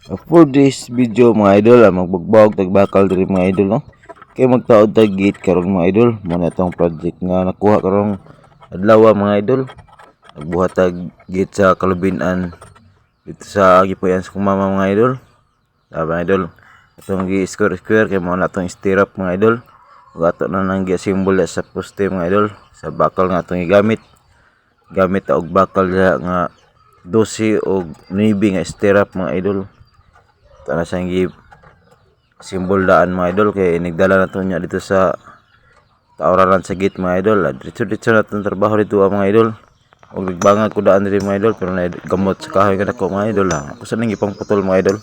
For this video, mga idol, magbugbog tag bakal diri, mga idol, no. Kay magtaod tag gate karon, mga idol. Mo na itong project nga nakuha karong adlaw, mga idol. Nagbuhat tag gate sa Kalubinan dito sa gipuy-an sa kong mama, mga idol. Ah, mga idol. Atong gi square square kay mao na atong stirrup, mga idol. Ug ato na nang gi-assemble sa poste, mga idol, sa bakal nga atong gigamit. Gamit ta og bakal diha nga 12 og 9 nga stirrup, mga idol. Ito na siyang gi symbol daan, mga idol, kay inigdala na to niya dito sa taoranan sa gate, mga idol. Ah, diretso diretso na itong trabaho dito, ah, mga idol. Og nagbangag ko daan diri, mga idol, pero na gamot sa kahoy nga dako, mga idol, ha. Ako sa nang ipang putol, mga idol.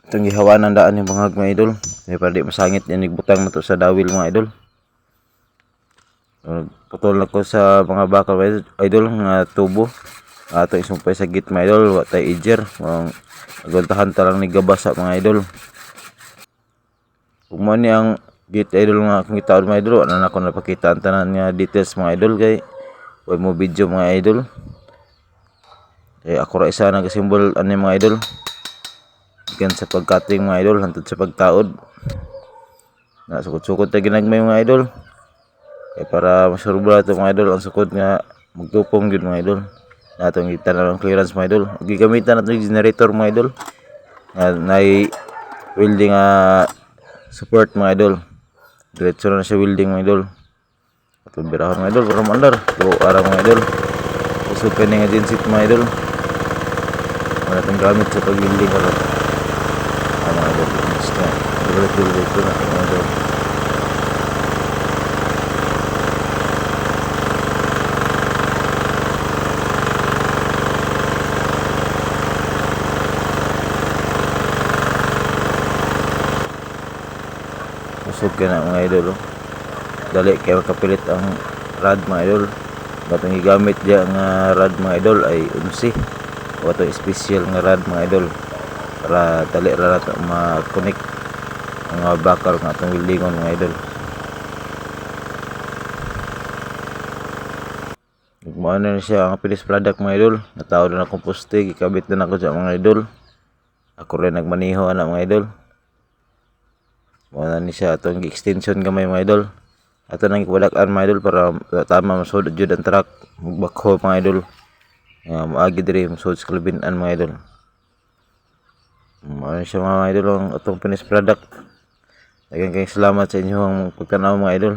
Itong gihawanan daan yung bangag, mga idol. Kaya para di masangit yan igbutang na to sa dawil, mga idol. Putol na ko sa mga bakal, mga idol, nga tubo. Ato isumpay sa gate, mga idol, wa tay ijer. Aguntahan ta lang ni gabasa, mga idol. Ug mao ni ang gate, idol, nga akong gitaod, mga idol, wala na ako napakita ang tanan nga details, mga idol, kay way mo video, mga idol. Kay ako ra isa nagasimbol ani, mga idol. Gikan sa pagcutting, mga idol, hantod sa pagtaod. Na sukod-sukod ta ginagmay, mga idol. Kay para masurbra to, mga idol, ang sukod nga magtupong gyud, mga idol. Natong gitanan ang clearance, mga idol. Ug gigamitan nato yung generator, mga idol. Nga nay welding nga support, mga idol. Diretso na siya welding, mga idol. Ato birahon, mga idol, para maandar. Tuo ara, mga idol. Usog kani nga genset, mga idol. Wala tong gamit sa pag-welding karon. Ah, mga idol. Basta diretso diretso na, mga idol. Usog ka na, mga idol, oh. Dali kay makapilit ang rad, mga idol. Batong gigamit diya nga rad, mga idol, ay 11 o atong special nga rad, mga idol, para dali ra nato ma-connect ang mga bakal nga atong weldingon, mga idol. Mao na siya ang finished product, mga idol. Nataod na akong poste, gikabit na nako siya, mga idol. Ako rin nagmaniho ana, mga idol. Mao na ni siya atong gi-extension gamay, mga idol. Ato nang gipadak-an, mga idol, para tama masud jud ang truck magbakho, mga idol. Nga moagi diri mosud sa Kalubinan, mga idol. Mao na siya, mga idol, ang atong finished product. Daghang kayong salamat sa inyong pagtan-aw, mga idol.